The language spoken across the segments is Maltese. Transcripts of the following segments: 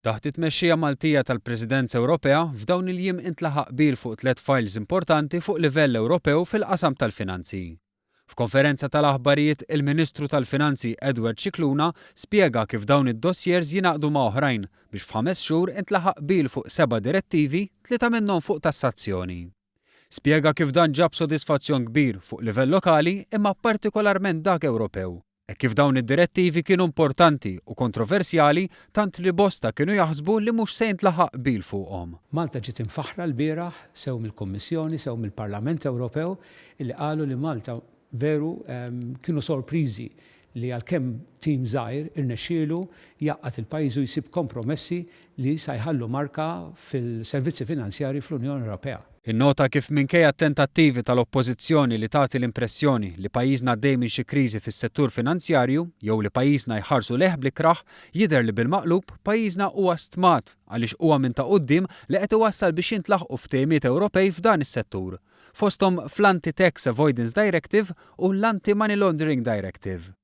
Taħt it-tmexxija Maltija tal-Presidenza Ewropea, f'dawn il-jiem intlaħaq qbil fuq tliet files importanti fuq livell Ewropew fil-qasam tal-finanzi. F'konferenza tal-aħbarijiet, il-Ministru tal-Finanzi Edward Scicluna spjega kif dawn id-dossiers jingħaqdu ma' oħrajn biex f'ħames xhur intlaħaq qbil fuq seba' direttivi, tlieta minnhom fuq tassazzjoni. Spjega kif dan ġab sodisfazzjon kbir fuq livell lokali imma partikolarment dak Ewropew. Hekk kif dawn id-direttivi kienu importanti u kontroversjali tant li bosta kienu jaħsbu li mhux se jintlaħaq qbil fuqhom. Malta ġiet imfaħħra lbieraħ sew mill-Kummissjoni sew mill-Parlament Ewropew illi qalu li Malta veru kienu sorpriżi li għalkemm tim żgħir irnexxielu jgħaqqad il-pajjiż u jsib kompromessi li sa jħallu marka fil-servizzi finanzjarji fl-Unjoni Ewropea. Innota kif minkejja t-tentattivi tal-Oppożizzjoni li tagħti l-impressjoni li pajjiżna għaddej minn xi kriżi fis-settur finanzjarju jew li pajjiżna jħarsu lejh bl-ikrah, jidher li bil-maqlub pajjiżna huwa stmat għaliex huwa minn ta' quddiem li qed iwassal biex jintlaħqu ftehimiet Ewropej f'dan is-settur, fosthom fl-Anti-Tax Avoidance Directive u l-Anti-Money Laundering Directive.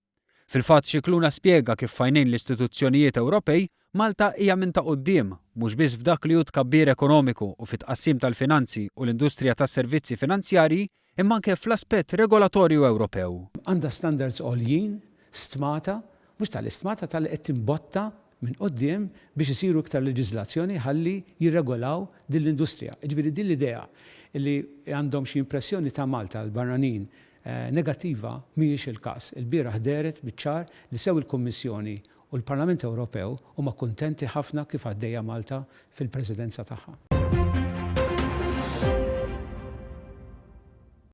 Fil-fatt Scicluna spjega kif f'għajnejn l-istituzzjonijiet Ewropej, Malta hija minn ta' quddiem, mhux biss f'dak li hu tkabbir ekonomiku u fit-tqassim tal-finanzi u l-industrija tas-servizzi finanzjarji, imma anke fl-aspett regolatorju Ewropew. Għandha standards għoljin, stmata, mhux talli stmata talli qed timbotta minn quddiem biex isiru iktar leġiżlazzjoni ħalli jirregolaw din l-industrija. Jiġifieri din l-idea li għandhom xi impressjoni ta' Malta l-barranin negattiva mhijiex il-każ. Ilbieraħ dehret biċ-ċar li sew il-Kummissjoni u l-Parlament Ewropew huma kuntenti ħafna kif għaddejja Malta fil-Presidenza tagħha.